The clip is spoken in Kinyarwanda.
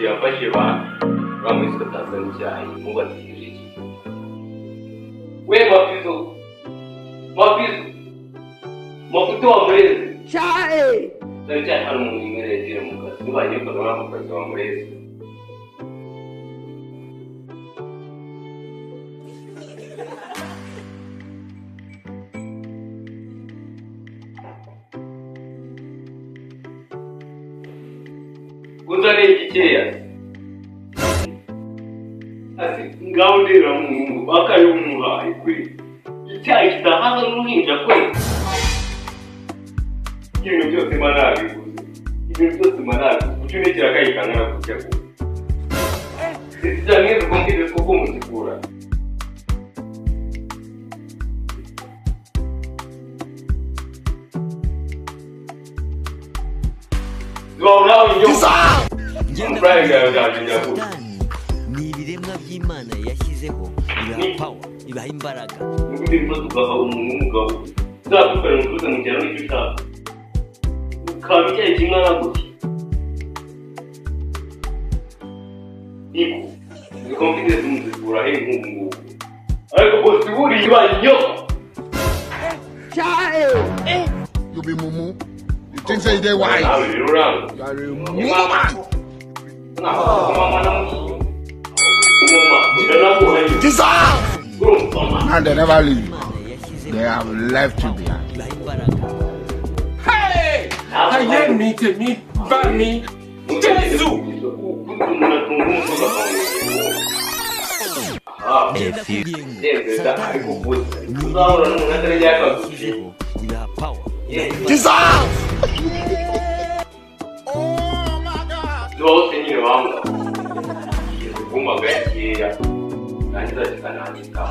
Yafashe ba bamwiswe Tanzania icyayi mubategereje iki? We mafizo mafizo mafuto wa murezi Chai! Cyane hari umuntu imwe yagiye mu kazi nibagiye ukabona mu kazi wa murezi. Uzane igikeya ati ngaho ndera mu bakayumuhaye kwe icyayi kidahaza n'uruhinja kwe. Ibintu byose mba nabiguze, ibintu byose mba nabiguze, kuki unekera akayikangana gutya ko ndetse mwese ko koko muzikura. Satani ni ibiremwa by'Imana yashyizeho ibaha power, ibaha imbaraga. Nubundi biba tugaha umuntu w'umugabo uzadukorera umutuzo mu cyaro n'icyo ushaka ukaba icyayi kingana gutya niko izi confidence muzikura he nk'ubu ngubu? Ariko bose buriya ibaye Chai! You be mumu. You think say they wise? Nawe rero uranga. You are a mumu man. Mama namuhiye umuma ndanaguhaye. Jesus! Urumva mama. And they never leave. Imana yashyizeho They have left you behind. ibaha imbaraga. Ayé mi tèmi bá mi. Jésù! A few Satani ni ibiremwa yashyizeho ibaha power, ibaha imbaraga. Jesus! Zose nyine bambwa kumva gakeya nangiza kikanandika.